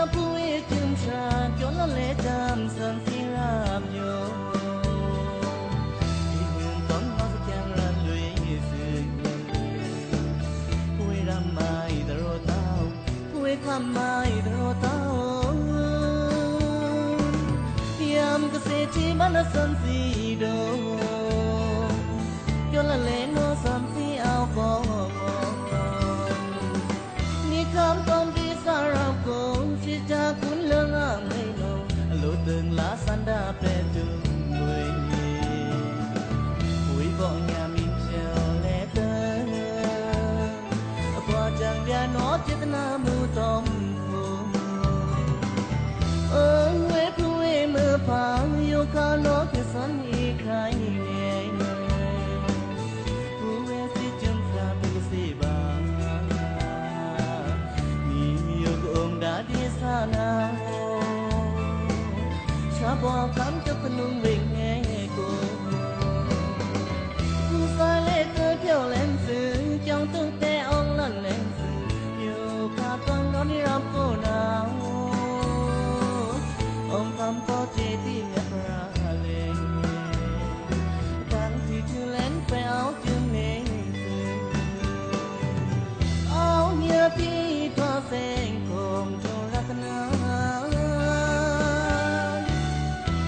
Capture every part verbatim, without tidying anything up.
အပူဝေး ကျွန်ဆန်ကျော်လလဲတမ်း ဆန်စီရမ်းယို ဒီမွန်တောင်ငေါ်စကံရလွေးစေ ပူဝေးရမိုင်တရောတောင်း ပူဝေးခမိုင်တရောတောင်း ယံကစေးတီးမနဆန်စီဒို ကျော်လလဲနော်ဆန်စီအောက်ကော နီခမ်းတောင်ဒီစရပ်ကို စစ်တပ်ကွန်းလန်းအမိန့်တော် အလိုတင်လာဆန္ဒပြသူတွေ ဝေးပေါ့ညမင်းကျော်လဲတဲ့ အကွာတံပြန်တော့ စေတနာမှုတော်မူ အိုဝေးပူဝေးမဖာ ယိုခါနော်ကစံးနေခိုင်းနေ ပူဝေးစေကျွန်ဆန်စီပါ နီယိုကအိမ်ဒါဒီဆနာ ဆာဘွားခမ်းကျော်ကနုံဝေးငယ်ကို ပူစာလဲကပြောလင်းစု ကျောင်းသူတဲအောင်လန့်လင်းစု ယိုခါတွန်းတော့နေရပ်ကိုနာ အောင်ခမ်းပေါ်ချေတီးမြတ်ဖရာလဲ တန်းတီးထူလင်းပဲအောင်ကျင်းနေစု အောင်မြတ်တီးထွားစဲ ကုံထိုးရတနာ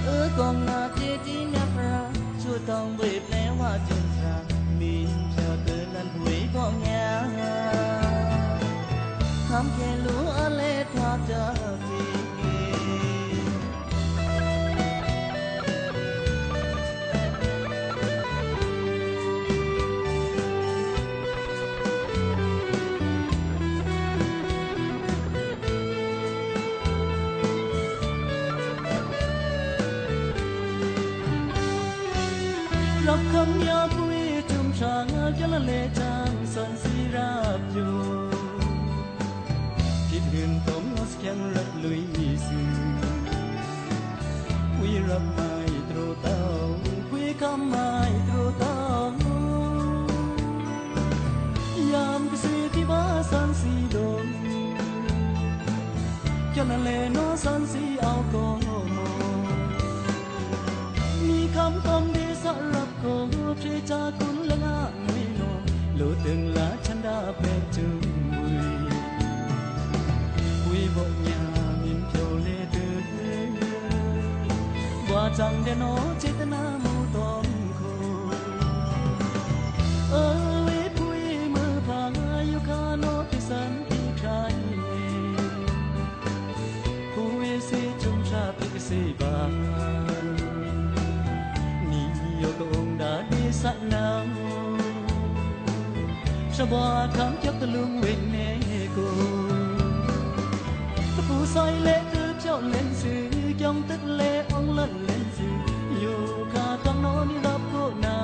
အကောင်းနာချေတီးမြတ်ဖရာ ချိုတောင်ဝေးပလဲဝါကျင်းချာ မင်းကျော်တလန်ဝေးပေါ့ညာ ခမ်းကဲလိုအလဲထွားတစီ ရပ်ခမ်းညာပူဝေး ကျွန်ဆန်ကျော်လလဲတမ်း ဆန်စီရပ်ယို ဒီမွန်တောင်ငေါ်စကံရလွေးစေ ဝေးရမိုင်တရောတောင်း ဝေးခမိုင်တရောတောင်း ယံကစေးတီးပါဆန်စီဒို ကျော်လလဲနော်ဆန်စီအောက်ကော နီခမ်းတောင်ဒီစရပ်ကို စစ်တပ်ကွန်းလန်းအမိန့်တော် လိုတင်လာဆန္ဒပြသူတွေ ဝေးပေါ့ညမင်းကျော်လဲတဲ့ ကွာတံပြန်တော့ စေတနာမှုတော်မူ အိုဝေးပူဝေးမဖာ ယိုခါနော်ကစံးတီးခိုင်းနေ ပူဝေးစေကျွန်ဆန်စီပါ နီယိုကအိမ်ဒါဒီဆနာ ဆာဘွားခမ်းကျော်ကနုံဝေးငယ်ကို တပူဆိုင်လဲကပြောလင်းစု ကျောင်းသူတဲအောင်လန့်လင်းစု ယိုခါတွန်းတော့နေရပ်ကိုနာ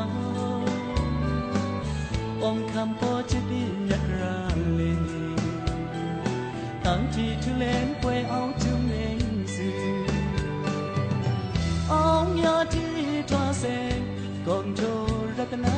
အောင်ခမ်းပေါ်ချေတီးမြတ်ဖရာလဲ တန်းတီးထူလင်းပဲအောင်ကျင်းနေစု အောင်မြတ်တီးထွားစဲ ကုံထိုးရတနာ